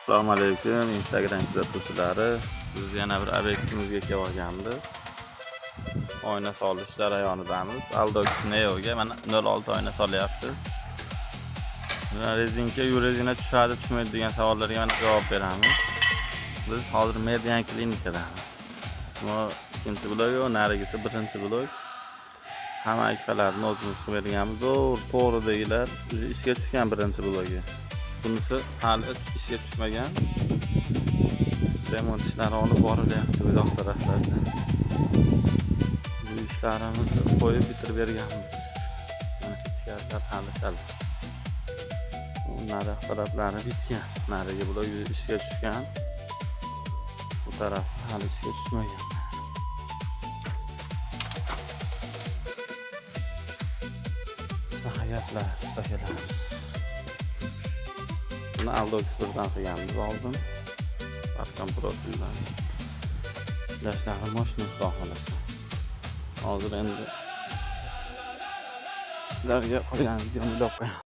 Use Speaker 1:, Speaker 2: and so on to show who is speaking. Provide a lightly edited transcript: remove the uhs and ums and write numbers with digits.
Speaker 1: Assalomu alaykum, Instagram kuzatuvchilari. Biz yana bir obyektimizga kelib olganmiz. Oyna solish jarayonidamiz. Aldox Neo'ga mana 06 oyna solyapmiz. Mana rezinka, yu rezina tushadi, tushmaydi degan savollarga mana javob beramiz. Biz hozir Median klinikadamiz. Bu ikkinchi blok, u narigisi birinchi blok. Hamma akfalarni o'zimiz qilib berganmiz. Zo'r, to'g'ridagilar ishga tushgan birinchi blogi. Bunisi hali ishga tushmagan. Remont ishlari olib borilyapti bu yoq taraflarda. Bu ishlarimizni qo'yib bitirib berganmiz. Mana ichkarilar hali sal. Nariyoq taraflari bitgan. Narigi blok ishga tushgan. Bu taraf hali ishga tushmagan. Shunaqa gaplar, ustakalar. Buni Aldox birdan qilganmiz oldin. Arkan profildan. Ishlashlari мощный, xudo xohlasa. Hozir endi sizlarga qolgan videoni ulab qo'yaman.